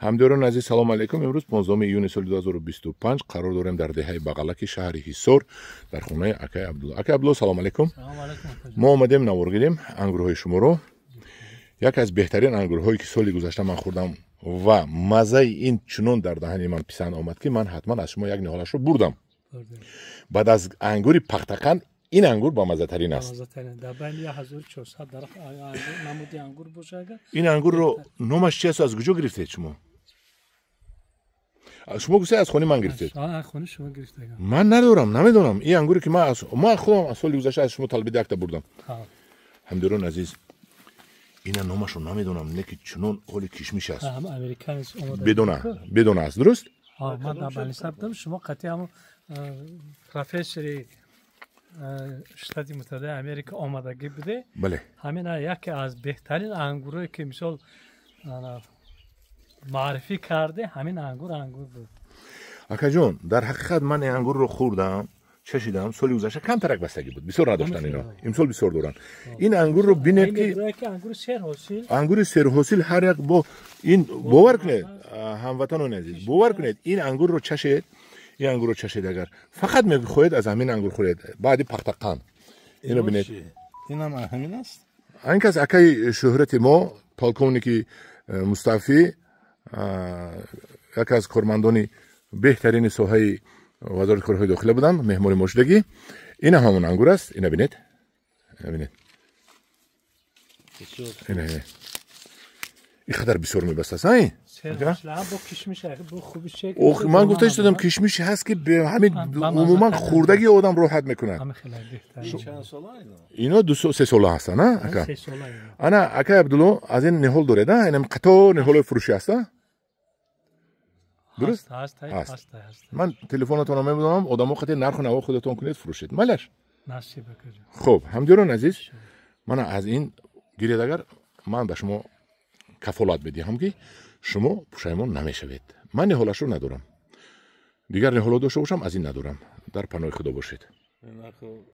Ҳамдиёрони азиз, салому алайкум. Имрӯз 15 июни соли 2025 қарор дорем дар деҳаи Бағалаки шаҳри Ҳисор, дар хонаи акаи Абдулло. Акаи Абдулло, салому алайкум. Мо омадем, навор гирем ангурҳои шуморо. Яке аз беҳтарин ангурҳое, ки соли гузашта ман хӯрдам ва маззаи ин чунон дар даҳани ман писанд омад, ки ман ҳатман аз шумо як ниҳолашро бурдам. Баъд аз ангури Пахтақанд ин ангур бамаззатарин аст. Дар байни 1400 дарахт намуди ангур боша агар. Ин ангурро номаш чи асту аз куҷо гирифтед шумо? Шумо гуфтед, аз хонаи ман гирифтед. Ман надорам, намедонам. Ин ангуре, ки ман худам аз соли гузашта аз шумо талбида якта бурдам. Ҳамдиёрони азиз, ина номашро намедонам, не ки чунон ҳоли кишмиш аст, бедона бедона аст, дуруст? Ман дар балниса будам, шумо қатъи ҳамон профессори Штати Муттаҳидаи Америка омадагӣ буде. Бале. Ҳамин яке аз беҳтарин ангурое, ки мисол маърифӣ карде, ҳамин ангур буд. Акаҷон, дар ҳақиқат ман ин ангурро хӯрдам, чашидам. Соли гузашта камтарак бастагӣ буд, бисёр надоштанд ино, имсол бисёр доранд. Ин ангурро бинед, ки ангури серҳосил ҳар як бо ин. Бовар кунед, ҳамватанони азиз, бовар кунед, ин ангурро чашед, ин ангурро чашед, агар фақат мехоҳед, аз ҳамин ангур хӯред баъди Пахтақанд. Ино бинед. Инам ҳамин аст. Ин кас акаи шӯҳрати мо, полковники мустафӣ, яке аз кормандони беҳтарини соҳаи Вазорати корҳои дохила буданд, меҳмони мо шудагӣ. Ина ҳамон ангур аст. Ина бинед, бинед, ина ин қадар бисёр мебастааст. Ман гуфта истодам, кишмише ҳаст, ки ҳамин умуман хӯрдагии одам роҳат мекунад. Ино 2-3 сола ҳастанд, ака. Ана, акай Абдулло, аз ин ниҳол доред? Инам қатор ниҳолои фурӯшӣ аста, дуруст ҳаст? Ман телефонатонро мебудонам, одамо қати нарху наво худатон кунед, фурӯшед, майлаш. Хуб, ҳамдиёрон азиз, мана аз ин гиред. Агар ман ба шумо кафолат медиҳам, ки шумо пушаймон намешавед. Ман ниҳолашро надорам, дигар ниҳоло дошта бошам, аз ин надорам. Дар паноҳи Худо бошед.